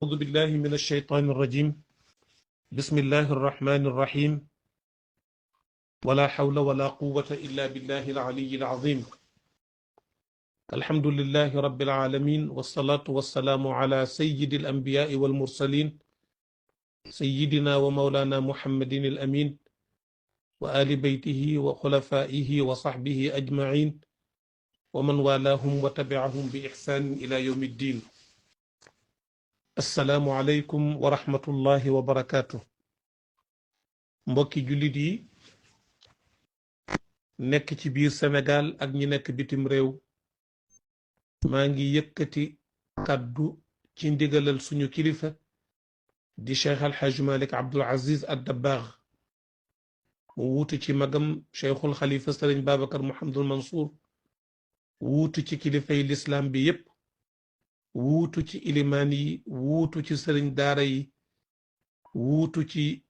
أعوذ بالله من الشيطان الرجيم بسم الله الرحمن الرحيم ولا حول ولا قوة إلا بالله العلي العظيم الحمد لله رب العالمين والصلاة والسلام على سيد الأنبياء والمرسلين سيدنا ومولانا محمد الأمين وآل بيته وخلفائه وصحبه أجمعين ومن والاهم وتبعهم بإحسان إلى يوم الدين السلام عليكم ورحمة الله وبركاته mbokki jullit yi nekk ci biir Sénégal ak ñi nekk bitim réew maa ngi yëkkati kàddu ci ndigalal suñu kilifa di Cheikh Alhaj Malick Abdoul Aziz Ad-Dabbagh mu wuutu ci magam Cheikhul Khalifa Sëriñ Babacar Mouhamadul Mansour wuutu ci kilifay lislaam bi yépp wuutu ci ilimaan yi wuutu ci sëriñ daara yi wuutu ci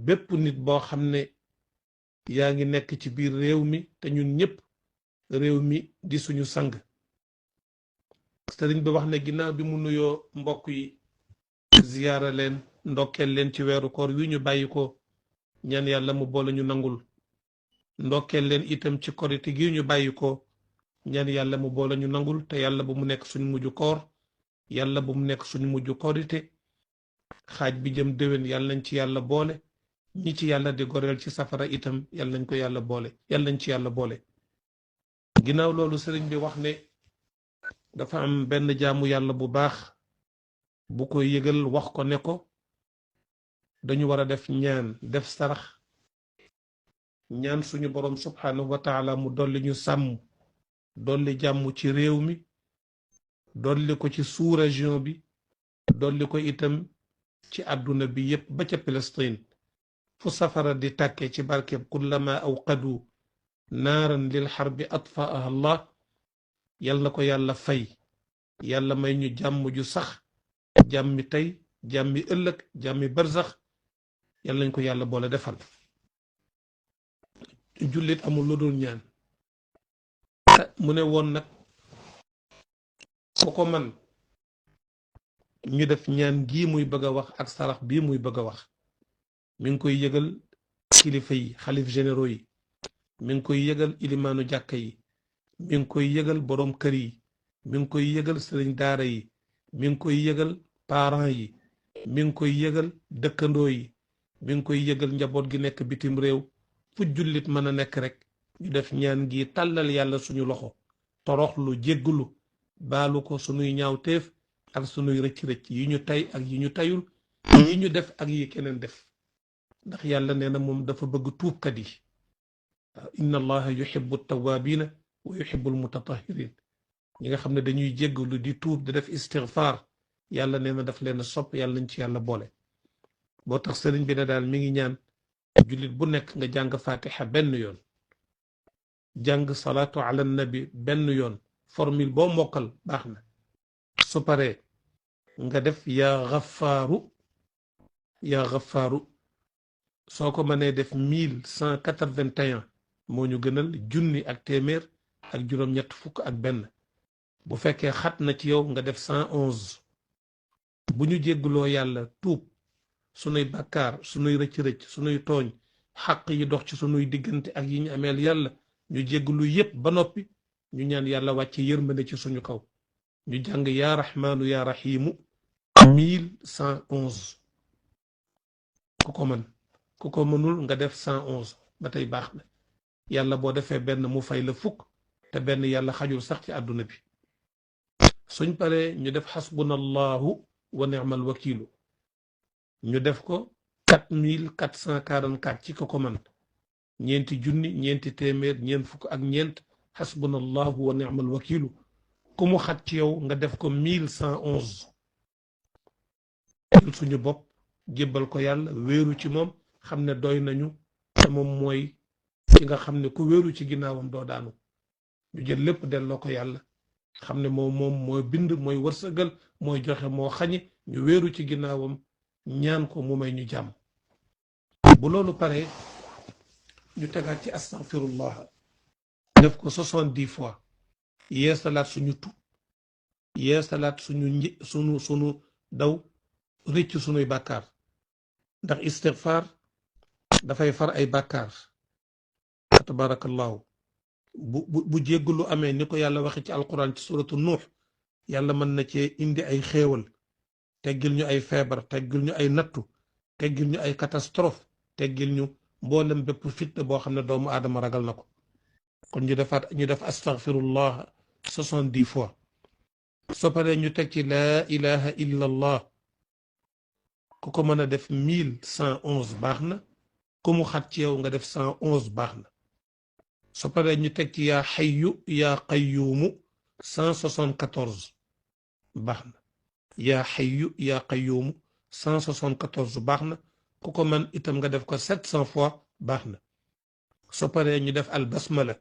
bépp nit boo xam ne yaa ngi nekk ci biir réew mi te ñun ñëpp réew mi di suñu sang sëriñ bi wax ne ginnaaw bi mu nuyoo mbokk yi ziyaara leen ndokkeel leen ci weeru koor wi ñu bàyyi ko ñaan yàlla mu boole ñu nangul ndokkeel leen itam ci korite gi ñu bàyyi ko ñaan yàlla mu boole ñu nangul te yàlla bu mu nekk suñu mujj koor yàlla bu mu nekk suñu mujj korite xaaj bi jëm déwén yàlla nañ ci yàlla boole ñi ci yàlla di goreel ci safara itam yàlla nañ ko yàlla boole yàlla nañ ci yàlla boole ginnaaw loolu sëriñ bi wax ne dafa am benn jaamu yàlla bu baax bu ko yëgal wax ko ne ko dañu war a def ñaan def sarax ñaan suñu boroom subhanahu wa taala mu dolli ñu sàmm dolli jàmm ci réew mi dolli ko ci sous-région bi dolli ko itam ci àdduna bi yépp ba ca Palestine fu safara di tàkke ci barkeb kullama awqadu naaran lil xarbi atfaaha allah yal na ko yàlla fay yàlla may ñu jàmm ju sax jàmmi tey jàmmi ëllëg jàmmi barsax yal nañ ko yàlla boole defal jullit amul lu dul ñaan mu ne woon nag ko man ñu def ñaan gii muy bëgg a wax ak sarax bii muy bëgg a wax mi ngi koy yëgal kilifa yi xalif généraux yi mi ngi koy yëgal ilimaanu jàkka yi mi ngi koy yëgal boroom kër yi mi ngi koy yëgal sëriñ daara yi mi ngi koy yëgal parents yi mi ngi koy yëgal dëkkandoo yi mi ngi koy yëgal njaboot gi nekk bitim réew fu jullit mën a nekk rek ñu def ñaan gi tàllal yàlla suñu loxo toroxlu jéggulu baalu ko suñuy ñaawteef ak suñuy rëcc-rëcc yi ñu tay ak yi ñu tayul yi ñu def ak yi keneen def ndax yàlla nee na moom dafa bëgg tuubkat yi inna allaha yuhibbu tawabina wa yuhibbu almutatahirin ñi nga xam ne dañuy jéggalu di tuub di def istighfar yàlla nee na daf leen a sopp yàlla nañ ci yàlla boole boo tax sëriñ bi ne daal mi ngi ñaan jullit bu nekk nga jàng fatiha benn yoon jàng salaatu ala nabi benn yoon formule boo mokkal baax na su paree nga def yaa xafaaru soo ko mënee def 1181 moo ñu gënal junni ak téeméer ak juróom-ñett fukk ak benn bu fekkee xat na ci yow nga def 111 bu ñu jégguloo yàlla tuub sunuy bàkkaar sunuy rëcc-rëcc sunuy tooñ xaq yi dox ci sunuy diggante ak yi ñu ameel yàlla ñu jégglu yépp ba noppi ñu ñaan yàlla wàcce yërmande ci suñu kaw ñu jàng yaa raxmaanu yaa raxiimu 1111 ku ko mënul nga def 111 ba tey baax na yàlla boo defee benn mu fay la fukk te benn yàlla xajul sax ci àdduna bi suñ paree ñu def xasbunallahu wa ni'mal wakiilu ñu def ko 4444 ci ko man ñeenti junni ñeenti téeméer ñeent fukk ak ñeent xasbunallahu wa ni'mal wakiilu ku mu xat ci yow nga def ko 1111 jël suñu bopp jébbal ko yàlla wéeru ci moom xam ne doy nañu te moom mooy ki nga xam ne ku wéeru ci ginnaawam doo daanu ñu jël lépp delloo ko yàlla xam ne moom mooy bind mooy wërsëgal mooy joxe moo xañi ñu wéeru ci ginnaawam ñaan ko mu may ñu jàmm bu loolu paree ñu tegaat ci astaghfirullah def ko 70 fois yeesalaat suñu tuub yeesalaat sunu daw rëcc sunuy bàkkaar ndax istighfar dafay far ay bàkkaar tabarakallahu bu jéggalu amee ni ko yàlla waxe ci alquran ci suratu nuux yàlla mën na cee indi ay xéewal teggil ñu ay feebar teggil ñu ay nattu teggil ñu ay catastrophe teggil ñu mboolem bépp fitna boo xam ne doomu aadama ragal na ko kon ñu def astaghfirullah 70 fois soo paree ñu teg ci laa ilaha illa allah ku ko mën a def 1111 baax na ku mu xat ci yow nga def 111 baax na soo paree ñu teg ci yaa xayyu yaa qayyuumu 174 baax na yaa xayyu yaa qayyuumu 174 baax na ku ko mën itam nga def ko 700 fois baax na soo paree ñu def al basmala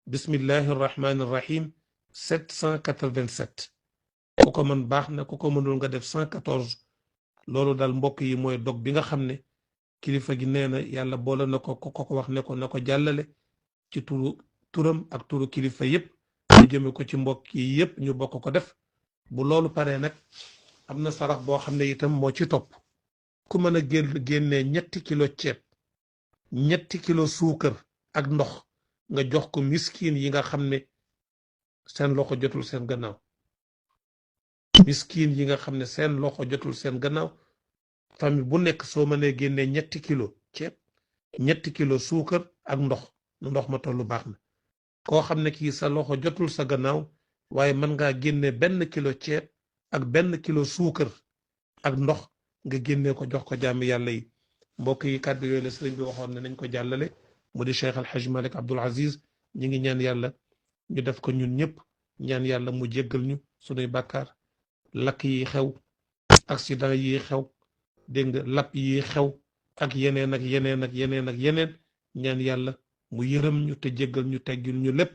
bismillahi rahmani rahim 787 ku ko mën baax na ku ko mënul nga def 114 loolu daal mbokk yi mooy dog bi nga xam ne kilifa gi nee na yàlla boole na ko ko wax ne ko na ko jàllale ci turam ak turu kilifa yépp ñu jëme ko ci mbokk yi yépp ñu bokk ko def bu loolu paree nag am na sarax boo xam ne itam moo ci topp ku mën a génnee 3 kilo ceeb 3 kilo suukar ak ndox nga jox ko miskin yi nga xam ne seen loxo jotul seen gannaaw miskin yi nga xam ne seen loxo jotul seen gannaaw famille bu nekk soo mënee génnee 3 kilo ceeb 3 kilo suukar ak ndox ma tollu baax na koo xam ne kii sa loxo jotul sa gannaaw waaye mën ngaa génne 1 kilo ceeb ak 1 kilo suukar ak ndox nga génnee ko jox ko jàmm yàlla yi mbokk yi kàddu yooyu la sëriñ bi waxoon ne nañ ko jàllale mu di Cheikh Al Hadj Malick Abdoul Aziz ñi ngi ñaan yàlla ñu def ko ñun ñëpp ñaan yàlla mu jéggal ñu sunuy bàkkaar lakk yi xew accident yi xew dégg nga lapp yi xew ak yeneen ak yeneen ak yeneen ak yeneen ñaan yàlla mu yërëm ñu te jéggal ñu teggil ñu lépp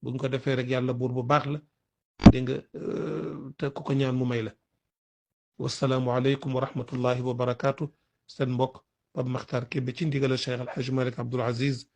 buñ ko defee rek yàlla buur bu baax la dégg nga te ku ko ñaan mu may la wasalaamu aleykum wa rahmatullahi wa barakaatu seen mbokk Pape Makhtar Kébé ci ndigal Cheikh Al Hadj Malick Abdoul Aziz